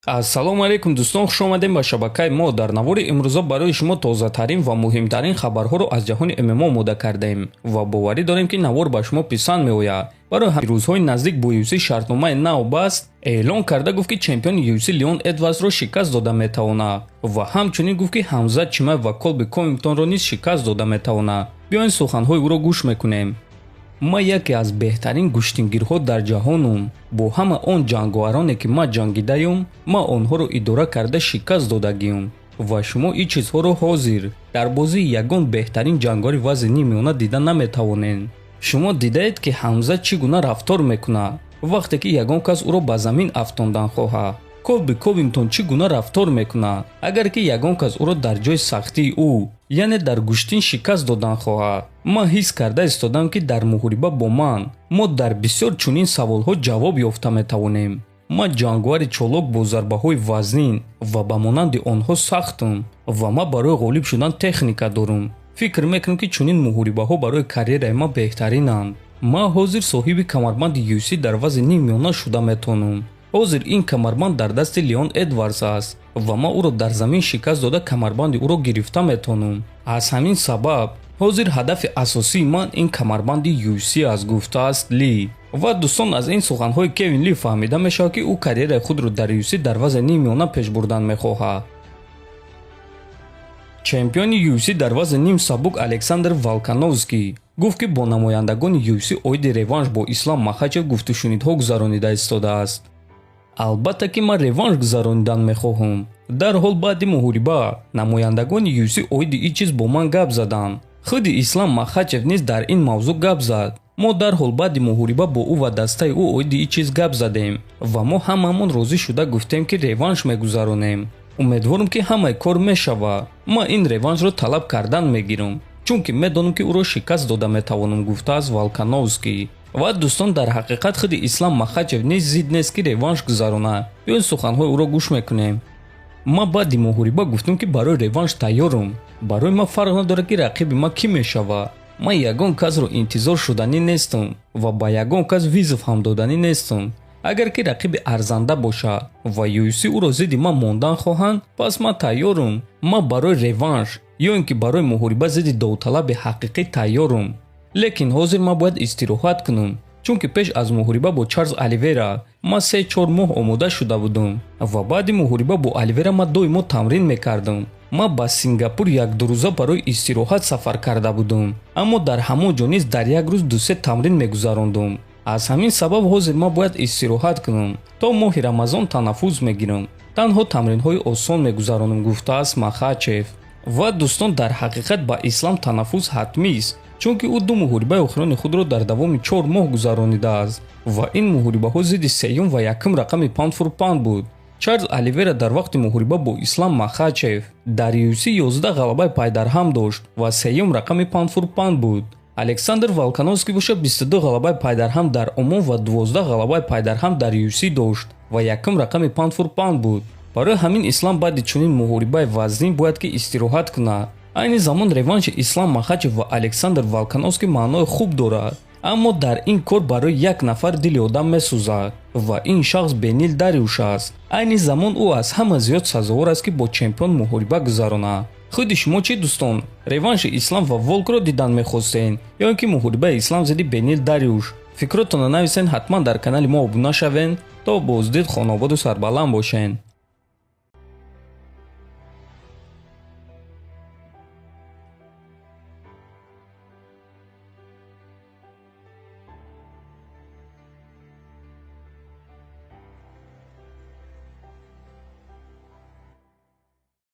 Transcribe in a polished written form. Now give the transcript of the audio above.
Ассалому алайкум, дӯстон, хуш омадем ба шабакаи мо. Дар навори имрӯза барои шумо тозатарин ва муҳимтарин хабарҳоро аз ҷаҳони ММА омода кардаем ва боварӣ дорем, ки навор ба шумо писанд меояд. Барои ҳамин, рӯзҳои наздик бо UFC шартномаи нав баст, эълон карда гуфт, ки чемпиони UFC Леон Эдвардсро шикаст дода метавонад ва ҳамчунин гуфт, ки Ҳамзат Чимаев ва Колби Ковингтонро низ шикаст дода метавонад. Биёед, суханҳои ӯро гӯш мекунем. «Ман яке аз беҳтарин гӯштингирҳо дар ҷаҳонум. Бо ҳама он ҷанговароне, ки ман ҷангидаюм, ман онҳоро идора карда шикаст додагиюм ва шумо ин чизҳоро ҳозир дар бозии ягон беҳтарин ҷанговари вазни миёна дида наметавонед. Шумо дидаед, ки Ҳамза чӣ гуна рафтор мекунад, вақте ки ягон кас ӯро ба замин афтондан хоҳад. Колби Ковингтон чӣ гуна рафтор мекунад, агар ки ягон кас ӯро дар ҷои сахтии ӯ, яъне дар гӯштин, шикаст додан хоҳад. Ман ҳис карда истодам, ки дар муҳориба бо ман мо дар бисёр чунин саволҳо ҷавоб ёфта метавонем. Ман ҷанговари чолок бо зарбаҳои вазнин ва ба монанди онҳо сахтам ва ман барои ғолиб шудан техника дорам. Фикр мекунам, ки чунин муҳорибаҳо барои карьераи ман беҳтаринанд. Ман ҳозир соҳиби камарбанди UFC дар вазни ниммиёна шуда метавонам. Ҳозир ин камарбанд дар дасти Леон Эдвардс аст ва ман ӯро дар замин шикаст дода, камарбанди ӯро гирифта метавонам. Аз ҳамин сабаб ҳозир ҳадафи асосии ман ин камарбанди UFC аст», гуфтааст Ли. Ва дӯстон, аз ин суханҳои Кевин Ли фаҳмида мешавад, ки ӯ карьераи худро дар UFC дар вазни ниммиёна пеш бурдан мехоҳад. Чемпиони UFC дар вазни ним сабук Александр Волкановский гуфт, ки бо намояндагони UFC оиди реванш бо Ислам Махачев гуфтушунидҳо гузаронида истодааст. «Албатта, ки ман реванш гузаронидан мехоҳам. Дарҳол баъди муҳориба намояндагони UFC оиди ин чиз бо ман гап заданд. Худи Ислам Махачев низ дар ин мавзӯъ гап зад. Мо дарҳол баъди муҳориба бо ӯ ва дастаи ӯ оиди ин чиз гап задем ва мо ҳамамон розӣ шуда гуфтем, ки реванш мегузаронем. Умедворам, ки ҳамаи кор мешавад. Ман ин реваншро талаб кардан мегирам, чунки медонам, ки ӯро шикаст дода метавонам», гуфтааст Волкановский. Ва дӯстон, дар ҳақиқат худи Ислам Махачев низ зид нест, ки реванш гузаронад. Биёед, суханҳои ӯро гӯш мекунем. «Ман баъди муҳориба гуфтам, ки барои реванш тайёрам. Барои ман фарқ надорад, ки рақиби ман кӣ мешавад. Ман ягон касро интизор шуданӣ нестам ва ба ягон кас вызов ҳам доданӣ нестам. Агар ки рақиби арзанда бошад ва UFC ӯро зидди ман мондан хоҳанд, пас ман тайёрам. Ман барои реванш ё ин ки барои муҳориба зидди довталаби ҳақиқӣ тайёрам. Лекин ҳозир ман бояд истироҳат кунам, чунки пеш аз муҳориба бо Чарлз Оливера ман 3-4 моҳ омода шуда будам ва баъди муҳориба бо Оливера ман доимо тамрин мекардам. Ман ба Сингапур якдурӯза барои истироҳат сафар карда будам, аммо дар ҳамон ҷо низ дар як рӯз дусе тамрин мегузарондум. Аз ҳамин сабаб ҳозир ман бояд истироҳат кунам. То моҳи Рамазон танаффус мегирам, танҳо тамринҳои осон мегузаронам», гуфтааст Махачев. Ва дӯстон, дар ҳақиқат ба Ислам танаффус ҳатмист, чунки ӯ ду муҳорибаи охирони худро дар давоми 4 моҳ гузаронидааст ва ин муҳорибаҳо зидди сеюм ва якум рақами pound-for-pound буд. Чарлз Оливера дар вақти муҳориба бо Ислам Махачев дар UFC 11 ғалабаи пайдарҳам дошт ва сеюм рақами pound-for-pound буд. Александр Волкановский бошад, 22 ғалабаи пайдарҳам дар умум ва 12 ғалабаи пайдарҳам дар UFC дошт ва якум рақами pound-for-pound буд. Барои ҳамин Ислам баъди чунин муҳорибаи вазнин бояд ки истироҳат кунад. Айни замон реванши Ислам Махачев ва Александр Волкановский маънои хуб дорад, аммо дар ин кор барои як нафар дили одам месӯзад ва ин шахс Бенил Дариуш аст. Айни замон ӯ аз ҳама зиёд сазовор аст, ки бо чемпион муҳориба гузаронад. Худи шумо чӣ, дӯстон, реванши Ислам ва Волкро дидан мехостед ё ин ки муҳорибаи Ислам зидди Бенил Дариуш? Фикротонро нависен, ҳатман дар канали мо обуна шавен. То боздид, хонободу сарбаланд бошен.